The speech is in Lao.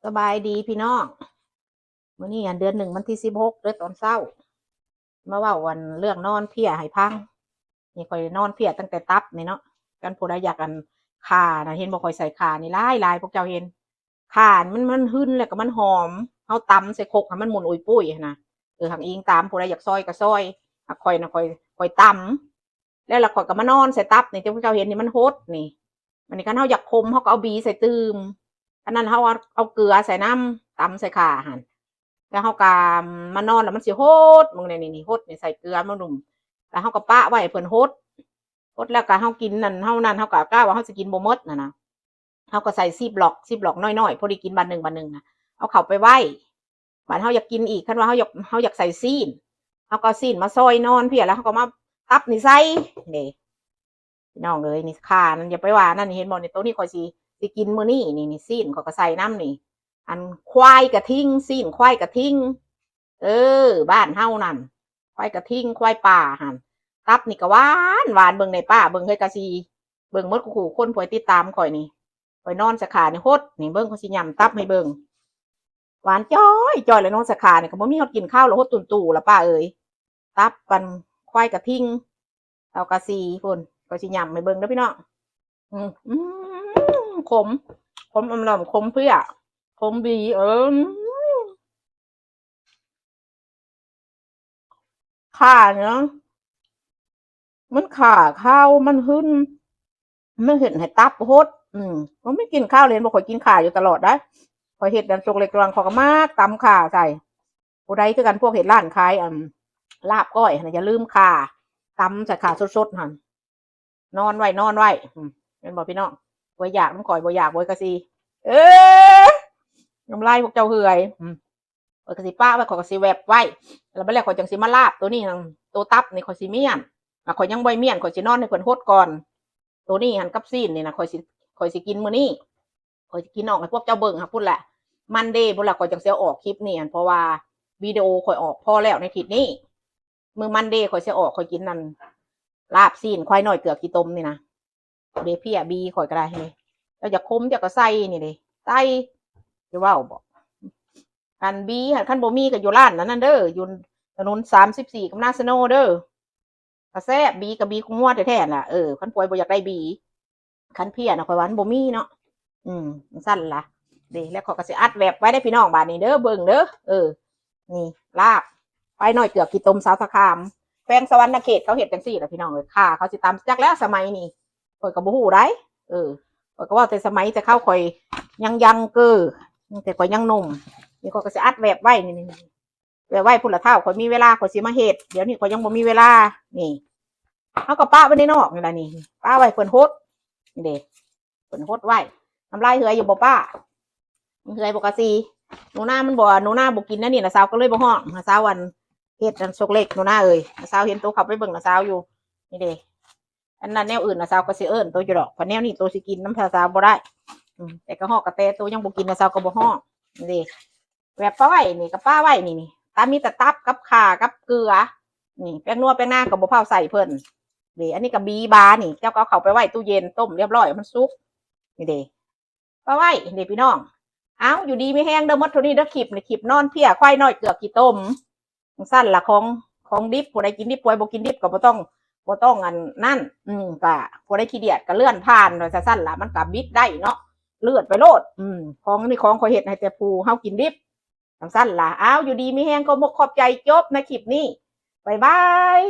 ສະບາຍດີພີ່ນ້ອງ ມື້ນີ້ອັນເດືອນໜຶ່ງ ວັນທີສິບຫົກເດີ ຕອນເຊົ້າ ມາເວົ້າອັນເລື່ອງນອນເພຍໃຫ້ຟັງ. ນີ້ຂ້ອຍນອນເພຍຕັ້ງແຕ່ຕັບນີ້ເນາະ. ຄັນຜູ້ໃດຢາກອັນຂ່ານະ ເຫັນບໍ່ ຂ້ອຍໃສ່ຂ່ານີ້ຫຼາຍໆ ພວກເຈົ້າເຫັນ ຂ່າມັນ ມັນຫຶ່ນ ແລ້ວກໍມັນຫອມ ເຮົາຕຳໃສ່ຄົກໃຫ້ມັນໝຸ່ນອຸຍປຸ້ຍຫັ້ນນະ. ເອີ ຫາງອີງຕາມ ຜູ້ໃດຢາກຊອຍກໍຊອຍ ຫາກຂ້ອຍນະ ຂ້ອຍ ຂ້ອຍຕຳ ແລ້ວ ແລ້ວຂ້ອຍກໍມານອນໃສ່ຕັບນີ້ ທີ່ພວກເຈົ້າເຫັນນີ້ ມັນຫົດນີ້. ບັດນີ້ຄັນເຮົາຢາກຂົມ ເຮົາກໍເອົາບີໃສ່ຕື່ມ ອັນນັ້ນເຮົາເອົາ ເອົາເກືອໃສ່ນຳ ຕຳໃສ່ຂ່າຫັ້ນ ແລ້ວເຮົາກໍມານອນ ແລ້ວມັນຊິຫົດ ເບິ່ງແດ່ນີ້ ນີ້ຫົດນີ້ ໃສ່ເກືອມາໜຸ່ມ ແລ້ວເຮົາກໍປະໄວ້ໃຫ້ເພິ່ນຫົດ ຫົດແລ້ວກໍເຮົາກິນນັ້ນ ເຮົານັ້ນ ເຮົາກໍກະວ່າເຮົາຊິກິນບໍ່ໝົດຫັ້ນນະ ເຮົາກໍໃສ່ຊີບລັອກ ຊີບລັອກນ້ອຍໆ ພໍດີກິນບາດໜຶ່ງ ບາດໜຶ່ງນະ ເອົາເຂົ້າໄປໄວ້. ບາດເຮົາຢາກກິນອີກ ຄັນວ່າເຮົາຢາກ ເຮົາຢາກໃສ່ຊີ້ນ ເຮົາກໍເອົາຊີ້ນມາຊອຍນອນເພຍ ແລ້ວເຮົາກໍມາຕັບນີ້ໃສ່ເດ້. ພີ່ນ້ອງເອີຍ ນີ້ຂ່ານັ້ນ ຢ່າໄປວ່ານັ້ນ ເຫັນບໍ່ນີ້ ໂຕນີ້ຂ້ອຍຊິ ຊິກິນມື້ນີ້ນີ້ ນີ້ຊີ້ນຂ້ອຍກໍໃສ່ນຳນີ້ ອັນຄວາຍກະທິງ ຊີ້ນຄວາຍກະທິງ ເອີ ບ້ານເຮົານັ້ນ ຄວາຍກະທິງ ຄວາຍປ່າຫັ້ນ ຕັບນີ້ກໍຫວານ ຫວານ ເບິ່ງແດ່ປ້າ ເບິ່ງເຮີ້ຍ ກະຊິ ເບິ່ງໝົດຄູ່ຄົນ ຜູ້ໃດຕິດຕາມຂ້ອຍນີ້ ຂ້ອຍນອນໃສ່ຂ່ານີ້ຫົດນີ້ ເບິ່ງ ຂ້ອຍຊິຫຍ້ຳຕັບໃຫ້ເບິ່ງ ຫວານຈ້ອຍໆ ແລ້ວນອນໃສ່ຂ່ານີ້ກໍບໍ່ມີຮອດກິນຄາວ ແລ້ວຫົດຕຸ່ນຕູ່ລະປ້າເອີຍ ຕັບອັນຄວາຍກະທິງ ເຕົ້າກະສີພຸ້ນ ຂ້ອຍຊິຫຍ້ຳໃຫ້ເບິ່ງເດີພີ່ນ້ອງ. ອືມ ອືມ ຂົມ ຂົມອຳຫຼອມ ຂົມເພຍ ຂົມບີ ເອີ ອືມ ຂ່າເນາະ ມັນຂ້າຄາວ ມັນຫຶ່ນ ມັນເຮັດໃຫ້ຕັບຫົດ ອືມ ບໍ່ມີກິນຄາວເລີຍ ເຫັນບໍ່ ຂ້ອຍກິນຂ່າຢູ່ຕະຫຼອດໄດ໋ ຂ້ອຍເຮັດອັນ ສົກເລັກຕະຫຼອງ ຂ້ອຍກໍມັກຕຳຂ່າໃສ່ ຜູ້ໃດຄືກັນ ພວກເຮັດຮ້ານຂາຍ ອັນ ລາບກ້ອຍຫັ້ນນະ ຢ່າລືມຂ່າ ຕຳໃສ່ຂ່າສົດໆຫັ້ນ ນອນໄວ້ ນອນໄວ້ ອືມ ແມ່ນບໍ່ພີ່ນ້ອງ? ບໍ່ຢາກນຳຂ້ອຍ ບໍ່ຢາກ ບໍ່ກະຊິ ເອີ ນ້ຳລາຍພວກເຈົ້າເຮືອຍ ອືມ ຂ້ອຍກໍຊິປະໄວ້ ຂ້ອຍກໍຊິແຫວບໄວ້ ແລ້ວບັດແລ້ວຂ້ອຍຈັ່ງຊິມາລາບໂຕນີ້ ໂຕຕັບນີ້ຂ້ອຍຊິມ້ຽນ ແລ້ວຂ້ອຍຍັງບໍ່ມ້ຽນ ຂ້ອຍຊິນອນໃຫ້ເພິ່ນຫົດກ່ອນ ໂຕນີ້ຫັ້ນກັບຊີ້ນນີ້ນະ ຂ້ອຍຊິ ຂ້ອຍຊິກິນມື້ນີ້ ຂ້ອຍຊິກິນອອກໃຫ້ພວກເຈົ້າເບິ່ງຫັ້ນພຸ້ນແຫຼະ ມັນເດພຸ້ນລະ ຂ້ອຍຈັ່ງຊິເອົາອອກຄລິບນີ້ ເພາະວ່າວິດີໂອຂ້ອຍອອກພໍແລ້ວໃນທິດນີ້ ມື້ມັນເດຂ້ອຍຊິເອົາອອກ ຂ້ອຍກິນອັນ ລາບຊີ້ນຄວາຍນ້ອຍເກືອກຂີ້ຕົມນີ້ນະ ເດ ເພຍບີຂ້ອຍກໍໄດ້ເດ ເຈົ້າຢາກຂົມເຈົ້າກໍໃສ່ນີ້ເດ ໃສ່ ຊິເວົ້າບໍ່ ອັນບີຫັ້ນ ຄັນບໍ່ມີກໍຢູ່ຮ້ານອັນນັ້ນເດີ ຢູ່ຖະໜົນສາມສິບສີ່ກັບນາສະໂນເດີ ກໍແຊບ ບີກໍບີຂອງງົວແທ້ໆ ລະ ເອີ ຄັນຜູ້ໃດບໍ່ຢາກໄດ້ບີ ຄັນເພຍນະ ຂ້ອຍວ່າມັນບໍ່ມີເນາະ ອືມ ຈັ່ງຊັ້ນລະເດ ແລ້ວຂ້ອຍກໍຊິອັດແຫວບໄວ້ເດ້ພີ່ນ້ອງ ບາດນີ້ເດີ ເບິ່ງເດີ ເອີ ນີ້ ລາບຄວາຍນ້ອຍເກືອກຂີ້ຕົມ ສາວທ່າຂາມ ແຂວງສະຫວັນນະເຂດ ເຂົາເຮັດຈັ່ງຊີ້ລະພີ່ນ້ອງເອີຍ ຂ່າເຂົາຊິຕຳ ຈັກແລ້ວສະໄໝນີ້ ຂ້ອຍກໍບໍ່ຮູ້ໃດ໋ ເອີ ຂ້ອຍກໍເວົ້າແຕ່ສະໄໝແຕ່ເຂົາຂ້ອຍຍັງຍັງເກີ ແຕ່ຂ້ອຍຍັງໜຸ່ມ ນີ້ຂ້ອຍກໍຊິອັດແຫວບໄວ້ນີ້ ແຫວບໄວ້ພຸ້ນລະ ຖ້າຂ້ອຍມີເວລາຂ້ອຍຊິມາເຮັດ ດຽວນີ້ຂ້ອຍຍັງບໍ່ມີເວລາ ນີ້ ເຮົາກໍປະໄວ້ໃນນອກນີ້ລະ ນີ້ ປະໄວ້ເພິ່ນຫົດ ນີ້ເດ້ ເພິ່ນຫົດໄວ້ ນ້ຳລາຍເຮືອຢູ່ບໍ່ປ້າ? ເຮືອຢູ່ບໍ່ກະຊິ ໜູນາມັນບໍ່ ໜູນາບໍ່ກິນແນວນີ້ ນ້າສາວກໍເລີຍບໍ່ຮ້ອງ ນ້າສາວອັນ ເຮັດອັນ ສົກເລັກ ໜູນາເອີຍ ນ້າສາວເຫັນໂຕເຂົ້າໄປເບິ່ງນ້າສາວຢູ່ ນີ້ເດ້ ອັນນັ້ນແນວອື່ນ ນ້າສາວກໍຊິເອີ້ນໂຕຢູ່ດອກ ເພາະແນວນີ້ໂຕຊິກິນນຳນ້າສາວບໍ່ໄດ້ ອືມ ແຕ່ກະຮອກກະແຕໂຕຍັງບໍ່ກິນ ນ້າສາວກໍບໍ່ຮ້ອງ ນີ້ເດ້ ແຫວບປະໄວ້ນີ້ ກະປະໄວ້ນີ້ ນີ້ ຕາມີແຕ່ຕັບກັບຂ່າກັບເກືອ ນີ້ ແປ້ງນົວແປ້ງນາກໍບໍ່ພາວໃສ່ເພິ່ນ ນີ້ ອັນນີ້ກໍບີບາ ນີ້ ເຈົ້າກໍເອົາເຂົ້າໄປໄວ້ຕູ້ເຢັນ ຕົ້ມລຽບຮ້ອຍ ໃຫ້ມັນສຸກ ນີ້ເດ້ ປະໄວ້ເດ້ພີ່ນ້ອງ ເອົາ ຢູ່ດີມີແຮງເດີ ໝົດເທົ່ານີ້ເດີ ຄລິບນີ້ ຄລິບນອນເພຍຄວາຍນ້ອຍເກືອກຂີ້ຕົມ ຈັ່ງຊັ້ນລະ ຂອງ ຂອງດິບ ຜູ້ໃດກິນດິບ ຜູ້ໃດບໍ່ກິນດິບກໍບໍ່ຕ້ອງ ບໍ່ຕ້ອງອັນນັ້ນ ອືມ ກະຜູ້ໃດຂີ້ດຽດກໍເລື່ອນຜ່ານ ວ່າຊັ້ນລະ ມັນກະບິດໄດ້ເນາະ ເລື່ອນໄປໂລດ ອືມ ຂອງນີ້ຂອງຂ້ອຍເຮັດໃຫ້ແຕ່ຜູ້ເຮົາກິນດິບ ຈັ່ງຊັ້ນລະ ເອົາ ຢູ່ດີມີແຮງ ຂອບອົກຂອບໃຈ ຈົບໃນຄລິບນີ້ ບາຍບາຍ.